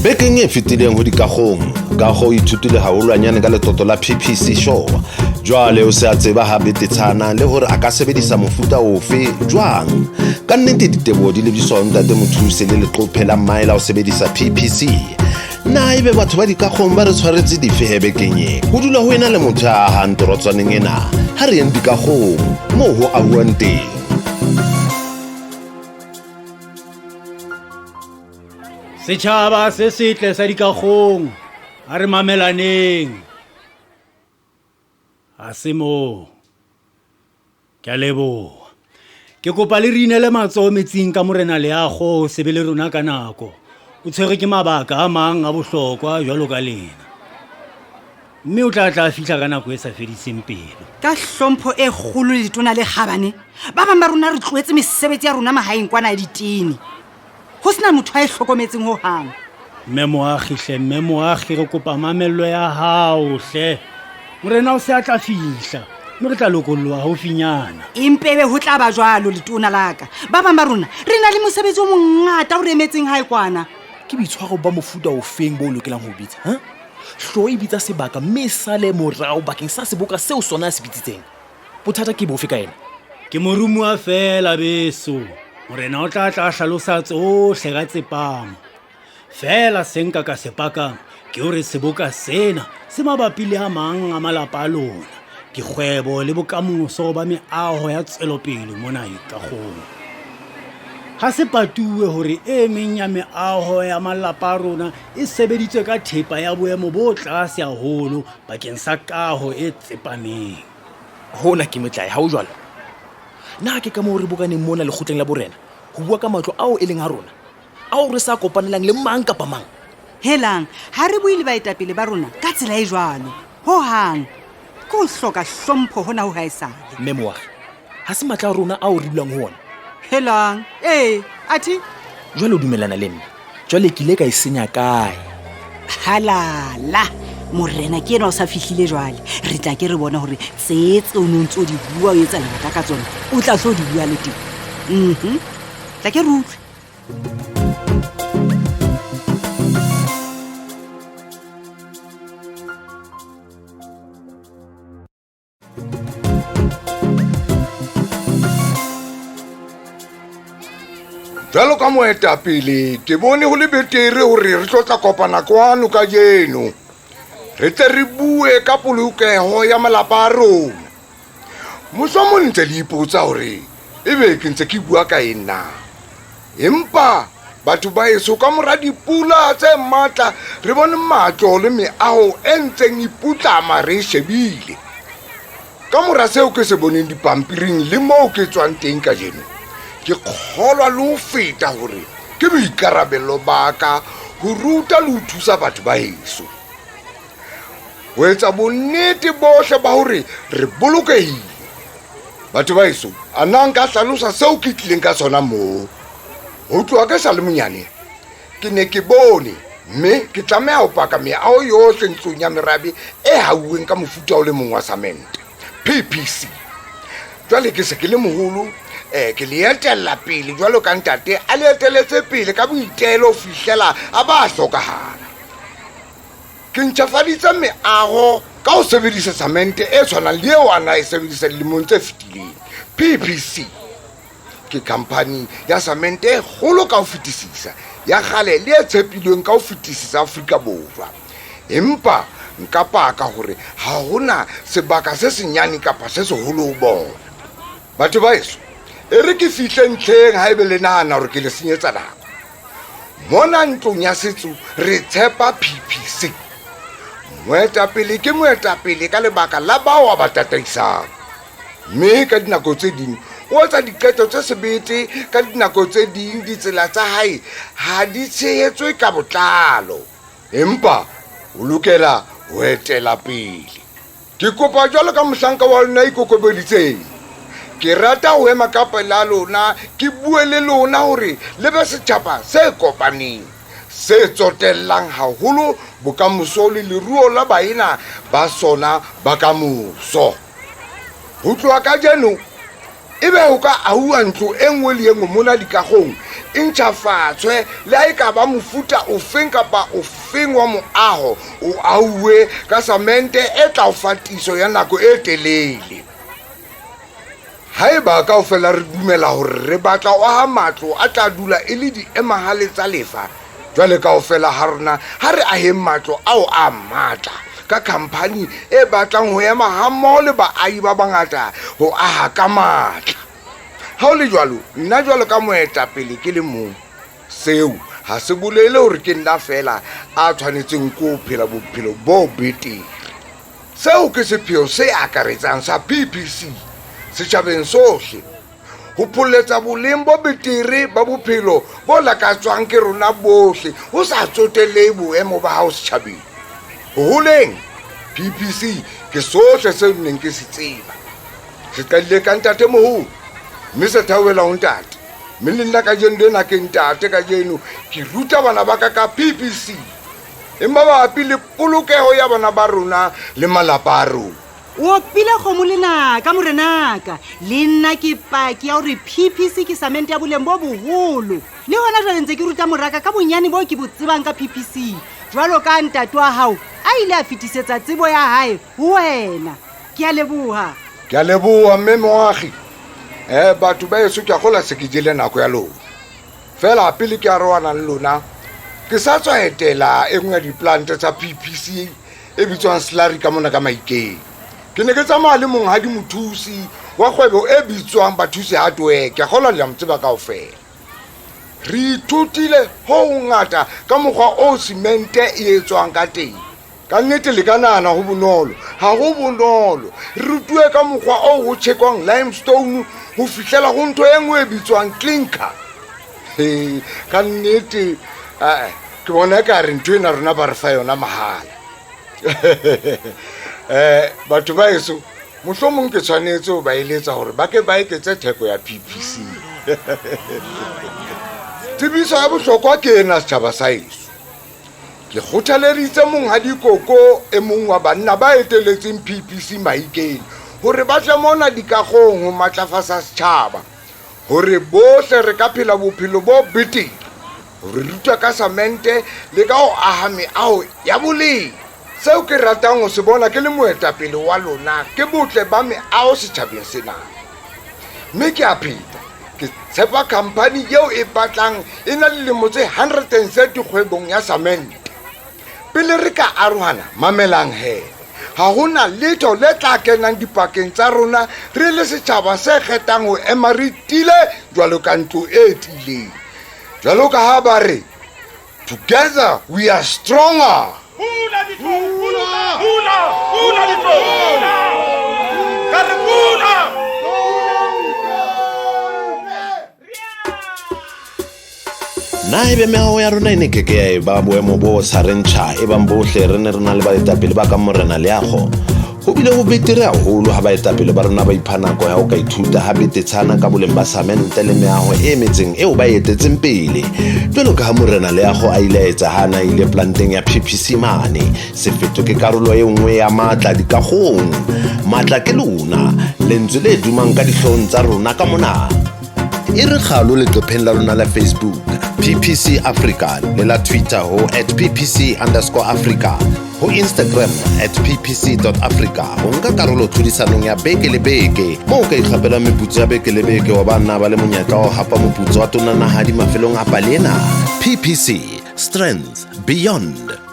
Bekeng e fetileng ho dikagong, Kago o ithutile haholwanyane ka letoto la PPC Show. Jwale o se a tseba ha betetshana le hore a ka sebedisa mofuta ofe jwang. Ka nnete diteboho di lebiswa ho Ntate Mothusi le leqophe la mmae la ho sebedisa PPC. Na ebe batho ba dikagong ba re tshwaretse dife he bekeng e? Ho dula ho ena le motho ya ahang torotswaneng ena. Ha re yeng dikagong moo ho ahuwang teng. Setjhaba se setle sa dikagong, a re mamelaneng. Ha se moo. Ke a leboha. Ke kopa le re inele matsoho metsing ka Morena Leago o sebe le rona ka nako. O tshwerwe ke mabaka a mang a bohlokwa jwalo ka lena. Mme o tla tla a fihla ka nako e sa fediseng pelo. Ka hlompho e kgolo le letona le kgabane, ba bang ba rona re tlohetse mesebetsi ya rona mahaeng kwana ya ditene. Ho sena motho a e hlokometseng ho hang. Mme Moagi hle, Mme Moagi, re kopa mamello ya hao hle. Morena o se a tla fihla, mme re tla lokolloha haufinyana. Empebe ho tla ba jwalo, letona la ka. Ba bang ba rona re na le mosebetsi o mongata o re emetseng hae kwana. Ke boitshwaro ba mofuta ofeng bo o lokelang ho bitsa, ha? Hlooho e bitsa sebaka mme e sale morao bakeng sa seboka seo sona a se bitsitseng. Bothata ke bofe ka yena? Ke morumuwa feela beso. Morena o tla tla hlalosa tsohle ka tsepamo. Feela se nka ka se pakang ke hore seboka sena se mabapi le a mang a malapa a lona, dikgwebo le bokamoso ba meaho ya tswelopele mona Ikagong. Ha se patuwe hore e meng ya meaho ya malapa a rona e sebeditswe ka thepa ya boemo bo tlase haholo bakeng sa kaho e tsepameng. Hona ke metlae, ha ho jwalo? Na ke ka moo re bokaneng mona lekgotleng la borena ho bua ka matlo ao e leng a rona, ao re sa kopanelang le mang kapa mang? Helang, ha re bue le baetapele ba rona ka tsela e jwalo. Ho hang. Ke ho hloka hlompho hona ho haesale. Mme Moagi, ha se matla a rona ao re dulang ho ona. Helang, ee, athe? Jwale o dumellana le nna. Jwale ke ile ka e senya kae? Halala! Morena ke enwa o sa fihlile jwale. Re tla ke re bona hore tse tse o no ntse o di bua o etsa lerata ka tsona, o tla tlo di bua le teng. Mhm. Tla ke re utlwe. Jwalo ka moetapele ke bone ho le betere hore re tlo tla kopana kwano kajeno, re tle re bue ka polokeho ya malapa a rona. Mohlomong ntse le ipotsa hore ebe ke ntse ke bua ka eng na. Empa batho ba eso, ka mora dipula tse matla re bone matlo le meaho e ntseng e putlama re e shebile. Ka mora seo ke se boneng dipampiring le moo ke tswang teng kajeno, ke kgolwa le ho feta hore ke boikarabelo ba ka ho ruta le ho thusa batho ba heso ho etsa bonnete bohle ba hore re bolokehile. Batho ba heso, a na nka hlalosa seo ke tlileng ka sona moo? Ho tloha ke sa le monyane ke ne ke bone mme ke tlameha ho paka meaho yohle ntlong ya merabe e hauweng ka mofuta o le mong wa samente, PPC. Jwale ke se ke le moholo, ke le etella pele jwalo ka ntate a le eteletse pele ka boitelo ho fihlela a ba a hlokahala. Ke ntjhafaditse meaho ka ho sebedisa samente e tshwanang le eo a na e sebedisa dilemong tse fetileng. PPC ke khamphani ya samente e kgolo ka ho fetisisa, ya kgale le e tshepilweng ka ho fetisisa Afrika Borwa. Empa nka paka hore ha ho na sebaka se senyane kapa se seholo ho bona. Batho ba heso, e re ke fihle ntlheng haebe le nahana hore ke le senyetsa nako. Mona ntlong ya setso re tshepa PPC. Moetapele ke moetapele ka lebaka la bao a ba tataisang. Mme ka dinako tse ding o etsa diqeto tse sebete, ka dinako tse ding ditsela tsa hae ha di tshehetswe ka botlalo. Empa o lokela ho etela pele. Ke kopa jwalo ka mohlanka wa lona ya ikokobeditseng, ke rata ho ema ka pela lona ke bue le lona hore le be setjhaba se kopaneng, se tsotellang haholo bokamoso le leruo la baena ba sona ba kamoso. Ho tloha kajeno ebe ho ka ahuwa ntlo e nngwe le e nngwe mona dikagong e ntjhafatshwe, le ha e ka ba mofuta ofeng kapa ofeng wa moaho o ahuwe ka samente e tla o fa tiiso ya nako e telele. Haeba kaofela re dumela hore re batla ho aha matlo a tla dula e le diemahale tsa lefa, jwale kaofela ha rona ha re aheng matlo ao a matla ka khamphani e batlang ho ema hammoho le baahi ba bangata ho aha ka matla. Ha ho le jwalo, nna jwalo ka moetapele ke le mong, seo ha se bolele hore ke nna feela a tshwanetseng ke ho phela bophelo bo betere. Seo ke sepheo se akaretsang sa PPC setjhabeng sohle, ho pholletsa boleng bo betere ba bophelo bo lakatswang ke rona bohle ho sa tsotellehe boemo ba hao setjhabeng. Ho holeng, PPC ke sohle seo neng ke se tseba. Se qadile ka ntatemoholo mme se theohela ho ntate, mme le nna kajeno lena ke ntate kajeno ke ruta bana ba ka ka PPC e mabapi le polokeho ya bana ba rona le malapa a rona. O opile kgomo lenaka, morenaka. Le nna ke paki ya hore PPC ke samente ya boleng bo boholo. Le hona jwale ntse ke ruta moraka ka bonyane boo ke bo tsebang ka PPC, jwalo ka ntate wa hao a ile a fetisetsa tsebo ya hae ho wena. Ke a leboha. Ke a leboha, mme Moagi. Batho ba heso, ke a kgolwa se ke jele nako ya lona. Fela pele ke arohana le lona, ke sa tswa etela e nngwe ya diplante tsa PPC e bitswang Slurry ka mona ka Maikeng. Ke ne ke tsamaya le monghadi Mothusi wa kgwebo e bitswang Bathusi Hardware, ke a kgolwa le a mo tseba kaofela. Re ithutile ho hongata ka mokgwa o simente e etswang ka teng. Ka nnete le ka nahana ho bonolo, ha ho bonolo. Re rutuwe ka mokgwa oo ho tjhekwang limestone ho fihlela ho ntho e nngwe e bitswang clinker. He, ka nnete, eh, ke bona ka re ntho ena rona ba re fa yona mahala. Eh, batho ba heso, mohlomong ke tshwanetse ho ba eletsa hore ba ke ba eketse theko ya PPC. Tsebiso ya bohlokwa ke ena setjhaba sa heso. Ke kgothaleditse Monghadi Koko, e mong wa banna ba eteletseng PPC Mahikeng, hore ba tle mona dikagong ho matlafatsa setjhaba, hore bohle re ka phela bophelo bo betere, ho re ruta ka samente le ka ho aha meaho ya boleng. Seo ke ratang ho se bona ke le moetapele wa lona ke botle ba meaho setjhabeng sena. Mme ke a pheta, ke tshepa khamphani eo e batlang e na le lemo tse 130 kgwebong ya samente. Pele re ka arohana, mamelang he. Ha ho na letho le tla kenang dipakeng tsa rona re le setjhaba se kgethang ho ema re tiile jwalo ka ntlo e tiileng. Jwalo ka ha ba re, together we are stronger. Pula ditlou, pula, pula, pula ditlou, pula. Ka re pula. Na ebe meaho ya rona e ne keke ya eba boemo bo sa reng tjha ebang bohle re ne re na le baetapele ba kang Morena Leago? Ho bile ho betere haholo ha baetapele ba rona ba ipha nako ya ho ka ithuta ha betetshana ka boleng ba samente le meaho e metseng eo ba e etetseng pele. Jwalo ka ha Morena Leago a ile a etsa ha a na ile planteng ya PPC mane. Sefeto ke karolo e nngwe ya matla dikagong. Matla ke lona, lentswe le dumang ka dihloohong tsa rona ka mona. E re kgalo leqepheng la lona la Facebook, PPC Africa, le la Twitter ho at PPC underscore Africa, ho Instagram at PPC dot Africa ho nka karolo tlhodisanong ya beke le beke moo o ka ikgapelang meputso ya beke le beke wa ba nna ba le monyetla wa ho hapa moputso wa tonanahadi mafelong a pale ena. PPC, Strength Beyond.